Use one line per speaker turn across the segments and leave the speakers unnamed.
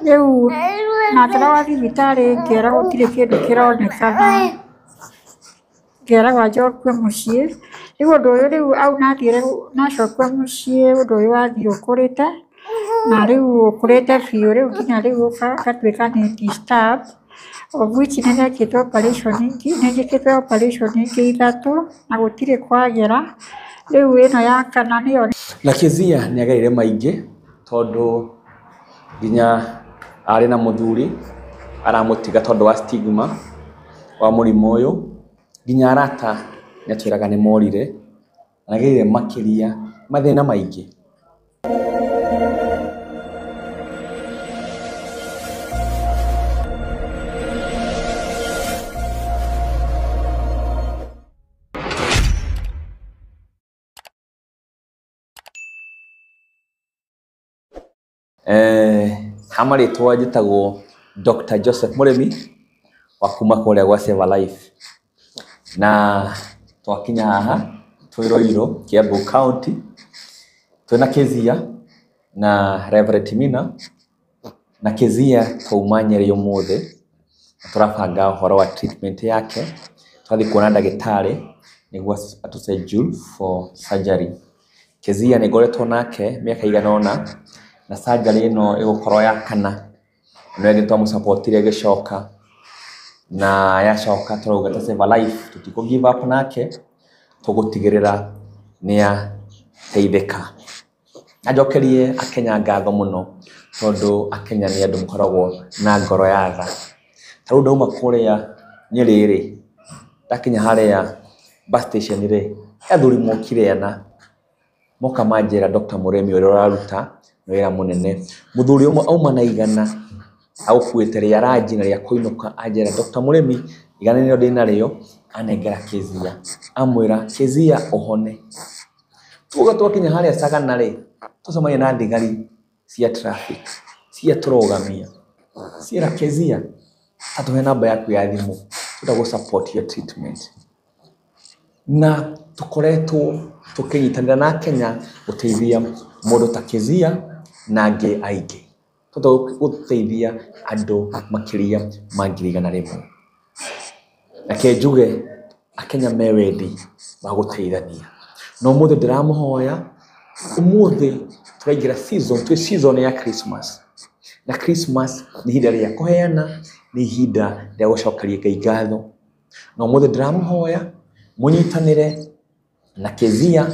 Rĩu natwaragwo thibitarĩ ngĩragwo gũtirĩ kĩndũ kĩronekana, ngeragwo njokio mũciĩ. Rĩu ũndũ ũyũ rĩu au nathire nacokio mũciĩ ũndũ ũyũ wathiĩ ũkũrĩte, na rĩu ũkũrĩte biũ rĩu nginya rĩu ũgatuĩka nĩ disturb, of which nĩ ndekĩtwo operation ingĩ, nĩ njĩkĩtwo operation ingĩ ithatũ na gũtirĩ kwagĩra. Rĩu ĩno ya kana nĩyo.
Na Kezia nĩ agereire maingĩ tondũ nginya arĩ na mũthuri aramũtiga tondũ wa stigma wa mũrimũ ũyũ, nginya arata nĩ atwĩraga nĩ morire, na agereire makĩria mathĩna maingĩ. Ha marĩtwa njĩtagwo Dr. Joseph Mũrĩmi wa kuma kũrĩa gwa Save a Life, na twakinya haha twĩ Ruiru, Kiambu County, twĩna Kezia na Reverend Mina. Na Kezia twauma Nyeri ũmũthĩ na tũrabanga ũhoro wa treatment yake, twathiĩ kuona ndagĩtarĩ nĩguo atũ schedule for surgery. Kezia nĩ ngoretwo nake mĩaka igana ũna, na surgery ĩno ĩgũkorwo ya kana. Ĩno ĩngĩ twamũsupportire ĩgĩcoka, na yacoka tũrauga ta Save a Life tũtikũ give up nake, tũgũtigĩrĩra nĩ ateithĩka. Na njokerie Akenya ngatho mũno tondũ Akenya nĩ andũ makoragwo na ngoro ya tha. Ta rĩu ndauma kũrĩa Nyeri rĩ, ndakinya harĩa bus station rĩ, he athuri mokire ana, moka manjĩra Dr. Mũrĩmi ũrĩa ũraruta nĩ wĩra mũnene. Mũthuri ũmwe auma na igana agũkuĩte rĩa ranji na rĩa kũinũka, anjĩra Dr. Mũrĩmi igana nĩrĩo ndĩnarĩo, anengera Kezia, amwĩra Kezia ũhone. Tuoga twakinya harĩa Sagana rĩ, twacemania na thigari cia traffic ciatũrũgamia, ciĩra Kezia atũhe namba yaku ya thimũ, tũrenda gũ support your treatment. Na tũkoretwo tũkĩnyitanĩra na Kenya gũteithia mũndũ ta Kezia na angĩ aingĩ. Tũrenda gũteithia andũ makĩria ma 100,000. Reke njuge Akenya me wendi wa gũteithania. Na ũmũthĩ ndĩramũhoya, ũmũthĩ tũraingĩra season, twĩ season ya Christmas. Na Christmas nĩ ihinda rĩa kũheana, nĩ ihinda rĩa gũcokeria Ngai ngatho. Na ũmũthĩ ndĩramũhoya mũnyitanĩre na Kezia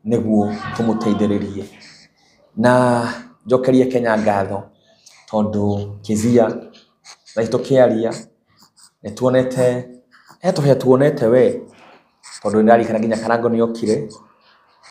nĩguo tũmũteithĩrĩrie. Na njokerie Kenya ngatho tondũ Kezia thaa ici tũkĩaria nĩ tuonete, he tũhĩa tuonete we, tondũ nĩ ndarikana nginya Karango nĩ okire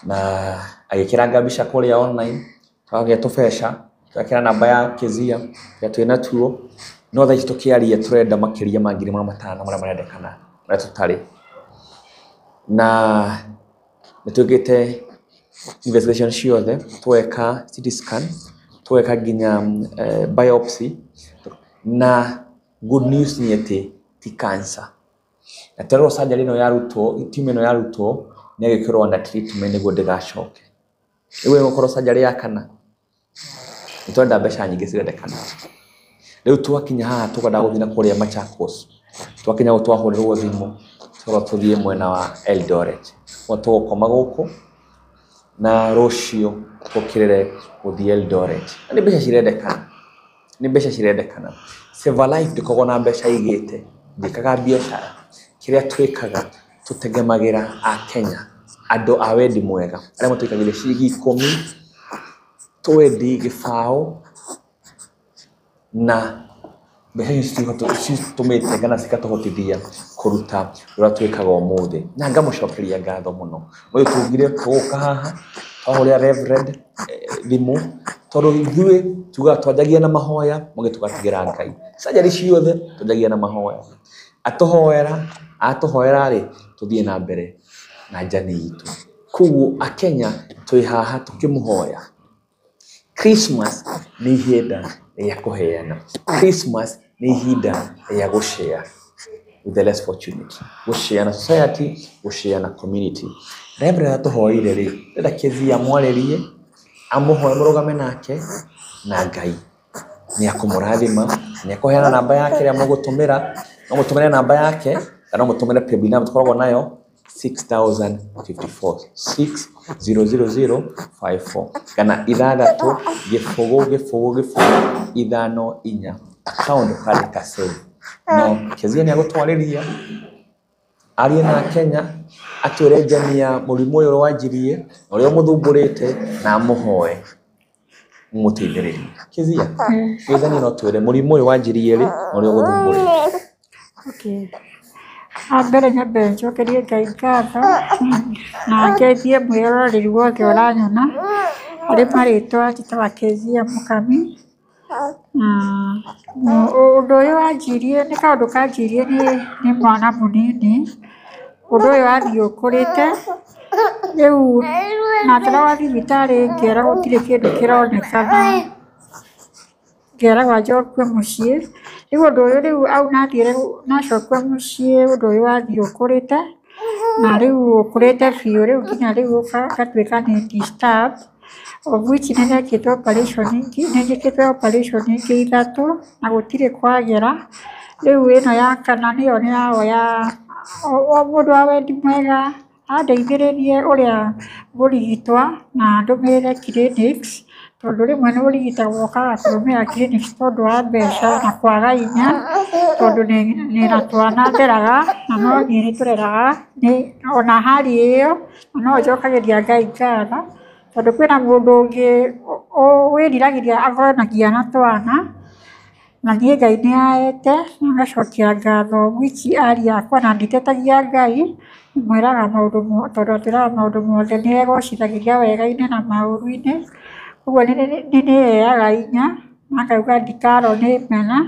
na agĩkĩranga mbica kũrĩa online, twagĩa tũbeca, twekĩra namba ya Kezia tũrĩa twĩna tuo. No thaa ici tũkĩaria tũrenda makĩria ma 500,000 marĩa marendekana marĩa tũtarĩ. Na nĩ twĩkĩte investigation ciothe, tweka CT scan, tweka nginya biopsy, na good news nĩ atĩ ti cancer. Na twerwo surgery ĩno yarutwo, tumor ĩno yarutwo, nĩ ĩgĩkĩrwo under treatment nĩguo ndĩgacoke. Rĩu ĩgũkorwo surgery ya kana. Nĩ tũrenda mbeca nyingĩ cirendekana. Rĩu twakinya haha tũkwenda gũthiĩ na kũrĩa Machakos. Twakinya gũkũ twahũrĩrwo thimũ, twerwo tũthiĩ mwena wa Eldoret. Koguo tũgũkoma gũkũ na rũciũ tũkĩrĩre gũthiĩ Eldoret. Na nĩ mbeca cirendekana. Nĩ mbeca cirendekana. Save a Life ndĩkoragwo na mbeca igĩte, ndĩkaga biacara. Kĩrĩa twĩkaga tũtegemagĩra Akenya, andũ a wendi mwega, arĩa matũikagĩria ciringi 10, twendi, gĩbaũ, na mbeca icio citũmĩte kana cikatũhotithia kũruta ũrĩa twĩkaga ũmũthĩ. Na ngamũcokeria ngatho mũno. Ũyũ tugire tũgũka haha, twahũrĩra Reverend thimũ, tondũ ithuĩ tugaga twanjagia na mahoya, mũngĩ tũgatigĩra Ngai. Surgery ciothe twanjagia na mahoya. Atũhoera, atũhoera rĩ, tũthiĩ na mbere na journey itũ. Koguo Akenya twĩ haha tũkĩmũhoya. Christmas nĩ ihinda rĩa kũheana. Christmas nĩ ihinda rĩa gũshare with the less fortunate. Gũshare na society, gũshare na community. Reverend atũhoeire rĩ, ndĩrenda Kezia amwarĩrie, amũhoe mũrũgame nake na Ngai. Nĩ akũmũrathima, nĩ akũheana namba yake ĩrĩa mũgũtũmĩra, no mũtũmĩre namba yake kana no mũtũmĩre paybill number tũkoragwo nayo 6054 600054 kana 6 0 0 0 5 4 account ũkandĩka save. No Kezia nĩ agũtwarĩria arie na Kenya atwĩre njani ya mũrimũ ũyũ wanjirie na ũrĩa ũmũthumbũrĩte na amũhoe mũmũteithĩrĩrie. Kezia, gĩthani no twĩre mũrimũ ũyũ wanjirie rĩ na ũrĩa ũgũthumbũrĩte.
Okay. Mbere nyambe njokerie Ngai ngatho na ngeithie mwĩroreri wothe ũranyona harĩ marĩtwa njĩtagwo Kezia Mũkami. Ũndũ ũyũ wanjirie nĩ kaũndũ kanjirie nĩ mwana mũnini, ũndũ ũyũ wathiĩ ũkũrĩte, rĩu natwaragwo thibitarĩ ngeragwo gũtirĩ kĩndũ kĩronekana, ngeragwo njokio mũciĩ, rĩu ũndũ ũyũ rĩu au nathiĩ nacokio mũciĩ ũndũ ũyũ wathiĩ ũkũrĩte, na rĩu ũkũrĩte biũ rĩu nginya rĩu ũgatuĩka nĩ disturb, of which nĩ ndekĩtwo operation ingĩ, nĩ njĩkĩtwo operation ingĩ ithatũ na gũtirĩ kwagĩra, rĩu ĩno ya kana nĩyo ndĩrahoya o mũndũ wa wendi mwega andeithĩrĩrie ũrĩa ngũrigitwo na andũmĩrĩre clinics, tondũ rĩmwe nĩ ũrigitagwo ũkaga kũrũmĩrĩra clinics tondũ wa mbeca na kwaga hinya, tondũ ndĩna twana nderaga na no niĩ nĩtũreraga, ona hali ĩyo no njokagĩria Ngai ngatho, tondũ kwĩna mũndũ ũngĩ wĩriragĩria akonagia na twana, na niĩ Ngai nĩ ahete na ngacokia ngatho which aria akwa na nditetagia Ngai, mwĩraga maũndũ tondũ atwĩraga maũndũ mothe nĩ egocithagĩria wega-inĩ na maũru-inĩ, ũguo nĩ nĩheaga hinya na ngauga ndikarwo nĩ mena,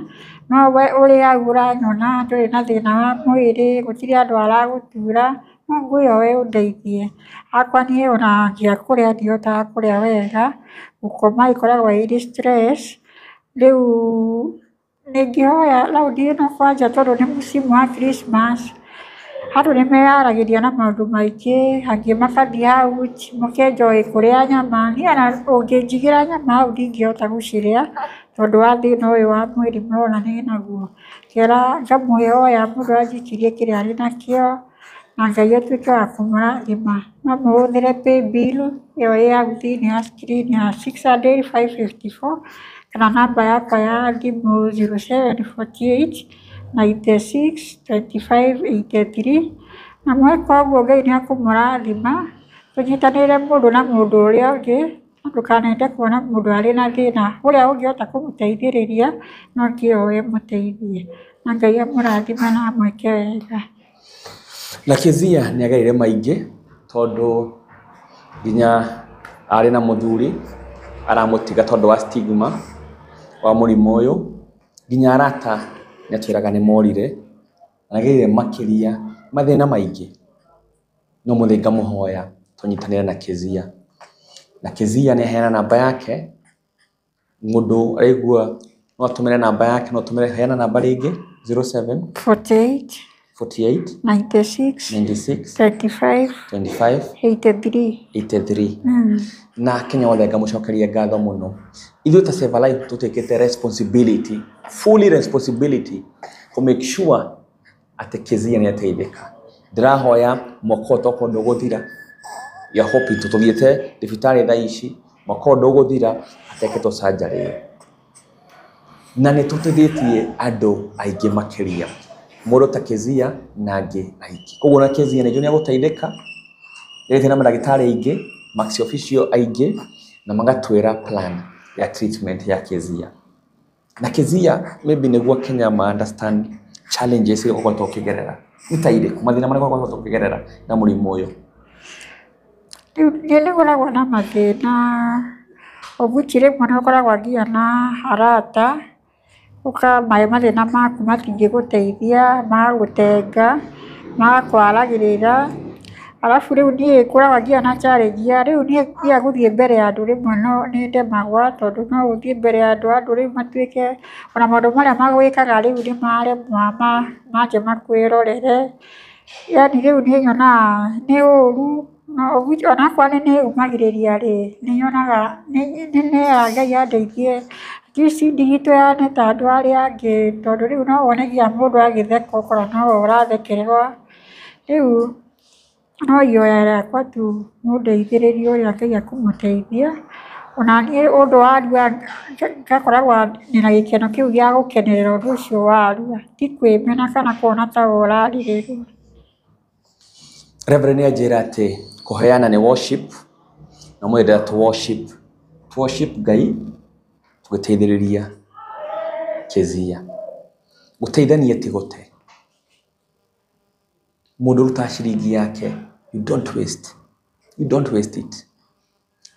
no we ũrĩ hau ũranyona ndũrĩ na thĩna wa mwĩrĩ, gũtirĩ andũ aragũtura, no ngwĩhoe ũndeithie. Hakwa niĩ ona ngĩaga kũrĩa ndihotaga kũrĩa wega, gũkoma ĩkoragwo ĩrĩ stress, rĩu ningĩhoya raundi ĩno kwanja tondũ nĩ msimu wa Christmas, andũ nĩ meyaragĩria na maũndũ maingĩ, angĩ magathiĩ out makenjoy kũrĩa nyama, niĩ ona ũngĩnjigĩra nyama hau ndingĩhota gũcirĩa tondũ wa thĩna ũyũ wa mwĩrĩ mũrona ndĩnaguo. Ngera ngamwĩhoya mũndũ anjikĩrie kĩrĩa arĩ nakĩo na Ngai atuĩke wa kũmũrathima. No mũhũthĩre paybill ĩyo ĩ hau thĩinĩ ya screen ya 600 554 kana namba yakwa ya thimũ 0748 96 25 83 na mweka ũguo Ngai nĩ ekũmũrathima, tũnyitanĩre mũndũ na mũndũ ũrĩa ũngĩ, ndũkanende kuona mũndũ arĩ na thĩna ũrĩa ũngĩhota kũmũteithĩrĩria no kĩo mũteithie, na Ngai amũrathime na amwĩke wega.
Na Kezia nĩ agereire maingĩ tondũ nginya arĩ na mũthuri aramũtiga tondũ wa stigma wa mũrimũ ũyũ, nginya arata nĩ atwĩraga nĩ morire, na agereire makĩria mathĩna maingĩ. No mũthĩ ngamũhoya tũnyitanĩre na Kezia. Na Kezia nĩ aheana namba yake, mũndũ araigua no atũmĩre namba yake, no atũmĩre, heana namba rĩngĩ 07
48
48
96
96
35
25
83.
83. Na Kenya othe ngamũcokeria ngatho mũno. Ithuĩ ta Save a Life tũtĩkĩte responsibility, fully responsibility kũ make sure atĩ Kezia nĩ ateithĩka. Ndĩrahoya mwaka ũyũ tokorwo ndũgũthira, ya hoping tũthiĩte thibitarĩ thaa ici, mwaka ũyũ ndũgũthira atekĩtwo surgery ĩyo. Na nĩ tũteithĩtie andũ aingĩ makĩria, mũndũ ta Kezia na angĩ aingĩ. Koguo na Kezia nĩ njũĩ nĩ egũteithĩka, nĩarĩtie na mandagĩtarĩ aingĩ, Maxi Official aingĩ, na magatwĩra plan ya treatment ya Kezia. Na Kezia maybe nĩguo Kenya ma understand challenges iria ũkoretwo ũkĩgerera. Nĩ ta irĩkũ mathĩna marĩa ũkoretwo ũkĩgerera na mũrimũ ũyũ?
Rĩu niĩ nĩ ngoragwo na mathĩna of which rĩmwe nĩ ũkoragwo nginya na arata, ũkamahe mathĩna maku matingĩgũteithia, magagũtenga, magakwaragĩrĩra, arabu rĩu niĩ ngoragwo nginya na challenge ya rĩu niĩ nginya gũthiĩ mbere ya andũ rĩmwe no nĩ ndemagwo tondũ no ũthiĩ mbere ya andũ, andũ rĩu matuĩke ona maũndũ marĩa magwĩkaga rĩu nĩ maremwo manjie makwĩrorere, yani rĩu niĩ nyonaga nĩ ũru onakorwo nĩ nĩyũmagĩrĩria rĩ, nĩ nyonaga nĩ nĩhoyaga Ngai andeithie Ti ndigitũyane ta andũ arĩa angĩ, tondũ rĩu no wone nginya mũndũ agĩtheka ũkona nowe ũrathekererwo. Rĩu no ihoya rĩakwa tu mũndeithĩrĩrie ũrĩa Ngai ekũmũteithia. Ona niĩ ũndũ wa arua ngakoragwo ndĩna gĩkeno kĩu gĩa gũkenerera ũndũ ũcio wa arua, ti kwĩmena kana kuona ta we ũrarĩrĩrwo.
Reverend nĩ anjĩra atĩ kũheana nĩ worship, na mwendera to worship, to worship Ngai tũgĩteithĩrĩria Kezia. Gũteithania ti gũte. Mũndũ ũrutaga ciringi yake, you don't waste, you don't waste it.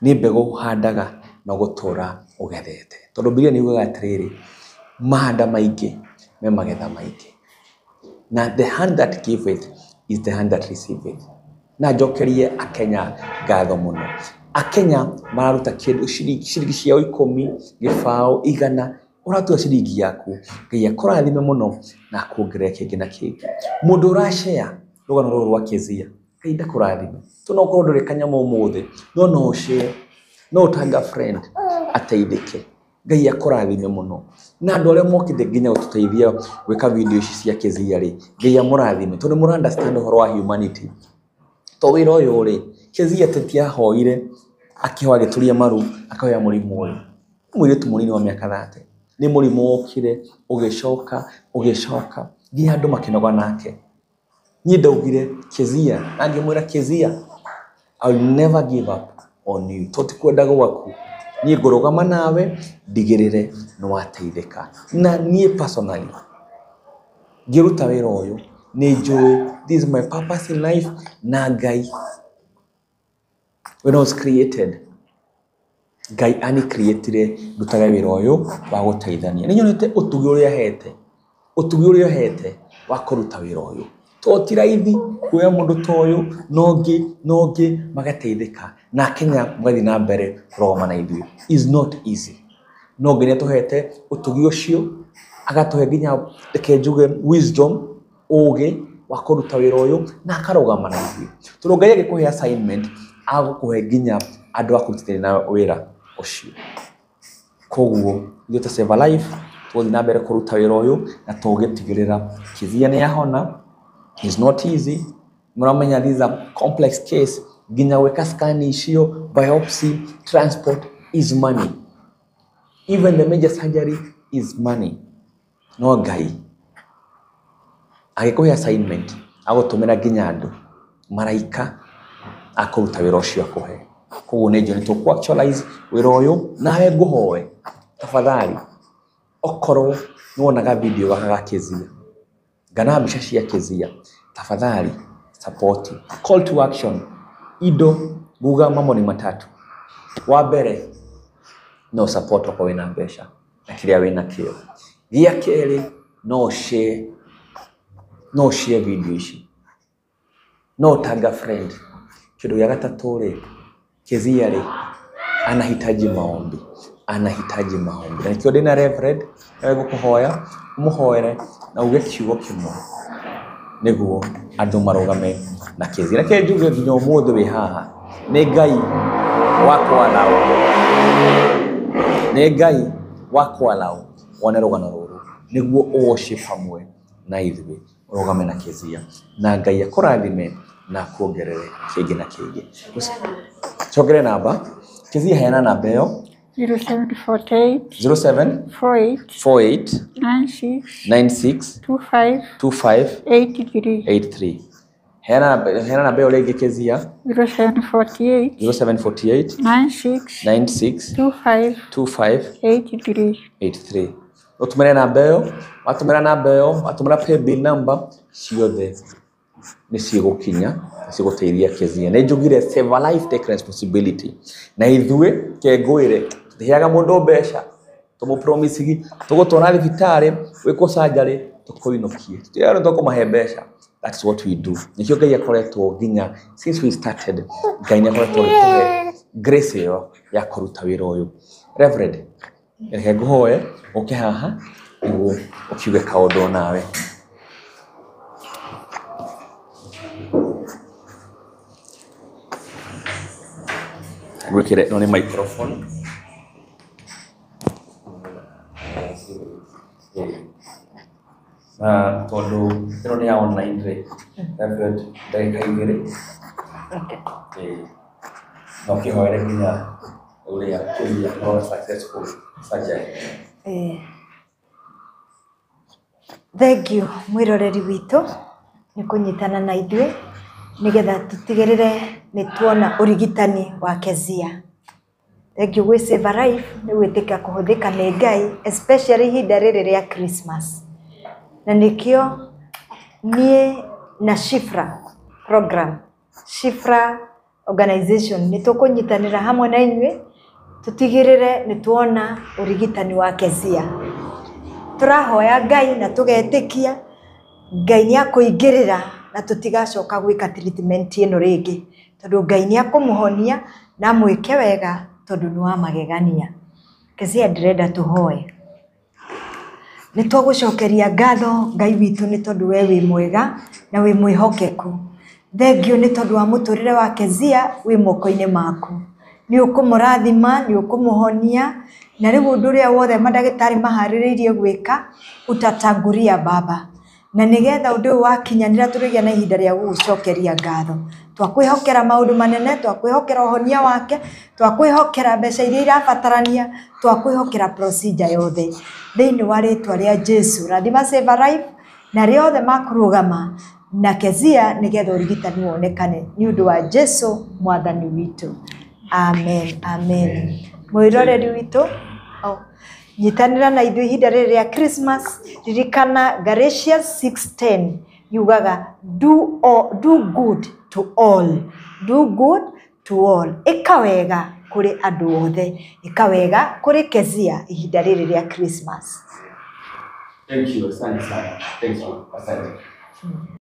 Nĩ mbegũ ũhandaga na ũgũtũra ũgethete. Tondũ Bibilia nĩ yugaga atĩrĩrĩ, mahanda maingĩ me magetha maingĩ. Na the hand that giveth is the hand that receiveth. Na njokerie Akenya ngatho mũno. Akenya mararuta kĩndũ ciringi ciao 10, gĩbaũ, 100, ũratua ciringi yaku. Ngai akũrathime mũno na akuongerere kĩngĩ na kĩngĩ. Mũndũ ũrashare rũgano rũrũ rwa Kezia, Ngai ndakũrathime. To no ũkorwo ndũrĩ kanyamũ ũmũthĩ, no no ũshare, no ũtanga friend ateithĩke. Ngai akũrathime mũno. Na andũ arĩa mokĩte nginya gũtũteithia gwĩka video ici cia Kezia rĩ, Ngai amũrathime tondũ nĩ mũra understand ũhoro wa humanity. To wĩra ũyũ rĩ, Kezia tetiahoire akĩhoya agĩturia maru akahoya mũrimũ ũyũ. Mũirĩtu mũnini wa mĩaka 30 nĩ mũrimũ wokire ũgĩcoka ũgĩcoka nginya andũ makĩnoga nake. Niĩ ndaugire Kezia na ngĩmwĩra Kezia, I will never give up on you. To ti kwenda gwaku, niĩ ngũrũgama nawe ndigĩrĩre nĩ wateithĩka. Na niĩ personally ngĩruta wĩra ũyũ nĩ njũĩ this is my purpose in life. Na Ngai, when I was created, Ngai ani-creatire ndutage wĩra ũyũ wa gũteithania. Nĩ nyonete ũtugi ũrĩa ahete, ũtugi ũrĩa ahete wa kũruta wĩra ũyũ. To ti raithi kuoya mũndũ ta ũyũ na ũngĩ na ũngĩ magateithĩka, na Kenya mũgathiĩ na mbere kũrũgama na ithuĩ. Is not easy. No Ngai nĩatũhete ũtugi ũcio, agatũhe nginya reke njuge wisdom, ũgĩ wa kũruta wĩra ũyũ na akarũgama na ithuĩ. Tondũ Ngai angĩkũhe assignment, agũkũhe nginya andũ a kũrutithania na wĩra ũcio. Koguo ithuĩ ta Save a Life tũgũthiĩ na mbere kũruta wĩra ũyũ na tũgĩtigĩrĩra Kezia nĩ ahona. It's not easy. Mũramenya this is a complex case. Nginya gwĩka scan icio, biopsy, transport is money. Even the major surgery is money. No Ngai agĩkũhe assignment, agũtũmĩra nginya andũ maraika akũruta wĩra ũcio akũhe. Koguo nĩ njũĩ nĩ tũkũ actualize wĩra ũyũ. Nawe ngũhoe tafadhali, okorwo nĩ wonaga video gaka ga Kezia kana mbica cia Kezia, tafadhali support. Call to action, indo nguga mambo ni matatu. Wa mbere, no support okorwo wĩna mbeca na kĩrĩa wĩna kĩo. Gĩa kerĩ, no share, no share video ici, no tag a friend. Kĩndũ gĩa gatatũ rĩ, Kezia rĩ anahitaji maombi, anahitaji maombi. Na nĩkĩo ndĩna Reverend, nawe ngũkũhoya ũmũhoere na uge kiugo kĩmwe nĩguo andũ marũgame na Kezia. Reke njuge nginya ũmũthĩ wĩ haha nĩ Ngai wakwalau, nĩ Ngai wakwalau wone rũgano rũrũ nĩguo ũworship hamwe na ithuĩ, ũrũgame na Kezia na Ngai akũrathime na akuongerere kĩngĩ na kĩngĩ. Congere namba Kezia, heana namba ĩyo.
0748
07
48
48
96
96
25
25
83.
83. Heana namba ĩyo rĩngĩ Kezia.
0748
0748
96
96
25
25
83.
83. Ũtũmĩre namba ĩyo, watũmĩra namba ĩyo, watũmĩra paybill number ciothe nĩ cigũkinya na cigũteithia Kezia. Nĩ njugire save a life, take responsibility. Na ithuĩ ke ngwĩre, tũtiheaga mũndũ mbeca, tũmũpromisigi tũgũtwara thibitarĩ wĩkwo surgery tũkũinũkie, tũtiaga tũkũmahe mbeca. That's what we do. Nĩkĩo Ngai akoretwo nginya since we started, Ngai nĩ akoretwo agĩtũhe grace ĩyo ya kũruta wĩra ũyũ. Reverend, reke ngũhoe ũke haha nĩguo ũkiuge kaũndũ nawe. Gwĩkĩre ĩno nĩ microphone. Na tondũ ĩno nĩ ya online rĩ, Reverend, ndagĩka igĩrĩ. Na ũkĩhoere nginya ũrĩa Kezia ona successful surgery.
Thank you mwĩroreri witũ nĩ kũnyitana na ithuĩ nĩgetha tũtigĩrĩre nĩ tuona ũrigitani wa Kezia. Thank you gwĩ Save a Life nĩ gwĩtĩka kũhũthĩka nĩ Ngai, especially ihinda rĩrĩ rĩa Christmas. Na nĩkĩo niĩ na Shifra program, Shifra organization, nĩ tũkũnyitanĩra hamwe na inyuĩ tũtigĩrĩre nĩ tuona ũrigitani wa Kezia. Tũrahoya Ngai na tũgetĩkia Ngai nĩ akũingĩrĩra na tũtigacoka gwĩka treatment ĩno rĩngĩ, tondũ Ngai nĩ akũmũhonia na amwĩke wega, tondũ nĩ wa magegania. Kezia, ndĩrenda tũhoe. Nĩ twagũcokeria ngatho Ngai witũ nĩ tondũ we wĩ mwega na wĩ mwĩhokeku. Thengiũ nĩ tondũ wa mũtũrĩre wa Kezia wĩ moko-inĩ maku. Nĩ ũkũmũrathima, nĩ ũkũmũhonia, na rĩu ũndũ ũrĩa wothe mandagĩtarĩ maharĩrĩirie gwĩka utatanguria Baba. Na nĩgetha ũndũ ũyũ wakinyanĩra tũrĩgĩa na ihinda rĩa gũgũcokeria ngatho. Twakwĩhokera maũndũ manene, twakwĩhokera ũhonia wake, twakwĩhokera mbeca iria irabatarania, twakwĩhokera procedure yothe. Thĩinĩ wa rĩtwa rĩa Jesu, rathima Save a Life na arĩa othe makũrũgama na Kezia nĩgetha ũrigitani wonekane nĩ ũndũ wa Jesu mwathani witũ. Amen, amen. Mwĩroreri witũ, nyitanĩra na ithuĩ ihinda rĩrĩ rĩa Christmas. Ririkana Galatians 6:10 yugaga do good to all, do good to all. Ĩka wega kũrĩ andũ othe, ĩka wega kũrĩ Kezia ihinda rĩrĩ rĩa Christmas.
Thank you, asante sana. Thank you, asante.